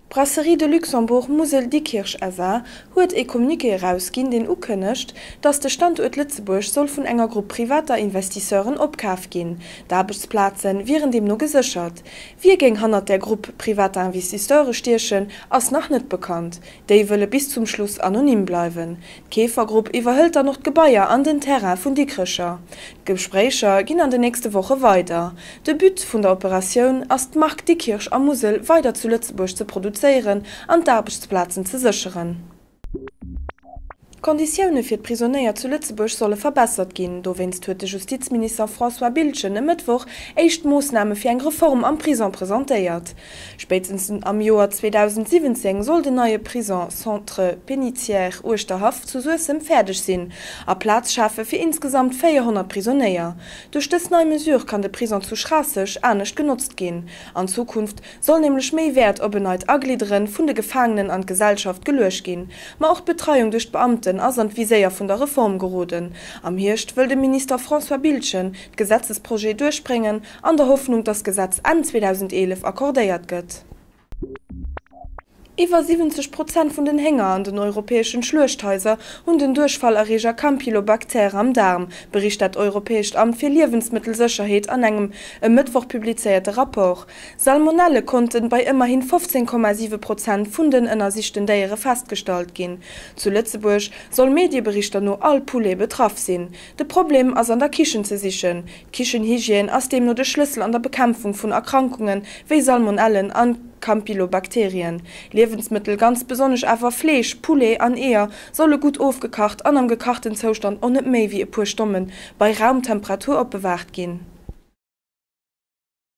D'Brasserie de Luxembourg Musel Diekirch SA huet ee Communiqué erausginn, deen ukënnegt, datt de Standuert Lëtzebuerg soll vun enger Grupp privater Investisseuren opkaf ginn. D'Aarbechtsplaze wieren deemno geséchert. Wie géing hannert där Grupp privater Investisseure stiechen, ass nach net bekannt. Déi wëlle bis zum Schluss anonym bleiwen. D'Keefergrupp iwwerhëlt dann och d'Gebaier an den Terrain vun Dikrecher. D'Gespréicher ginn an den nächste Woche weider. De But vun der Operatioun ass d'Mark Dikkirch a Musel weider zu Lëtzebuerg ze produzéieren an d'Aarbechtsplazen ze sécheren. D'Konditioune fir d'Prisonéier zu Lëtzebuerg solle verbessert ginn. Dowéinst huet de Justizminister François Biltgen e Mëttwoch éischt Moossname fir eng Reform am Prison presentéiert. Spéitstens am Joer 2017 soll den neie Prison Centre Pénitiaire Uerschterhaff zu Suessem fäerdeg sinn a Plaz schafe fir insgesamt 400 Prisonéier. Duerch dës nei Mesure kann de Prison zu Schraasseg anescht genotzt ginn. An Zukunft soll nämlech méi Wäert op en neit Agliddere vun de Gefaangenen an d'Gesellschaft geluecht ginn. Ma och d'Betreiung duerch d'Beamten ass an d'Viséier vun der Reform geroden. Am Hierscht wëll de Minister François Biltgen d'Gesetzesprojet duerchbréngen An der Hoffnung, dass d'Gesetz Enn 2011 accordéiert gëtt. Iwwer 70 Prozent vun den Hénger an den europäeschen Schluechthaiser hunn den Duerchfallerreeger Campylobacter am Daarm, bericht dat Europäescht Amt fir Liewensmëttelsécherheet an engem e Mëttwoch publizéierte Rapport. Salmonelle konnten bei ëmmerhin 15,7 Prozent vun den ënnersichten Déiere festgestallt ginn. Zu Lëtzebuerg soll Medieberichter no all Poulet betraff sinn. De Problem ass an der Kichen ze sichen. D'Kichenhygiène ass deemno de Schlëssel an der Bekämpfung vun Erkrankunge wéi Salmonellen an Campylobacterien. Liewensmëttel, ganz besonnesch awer Fleesch, Poulet an Eeër, solle gutt ofgekacht an am gekachten Zoustand och net méi wéi e puer Stonne bei Raumtemperatur opbewaart ginn.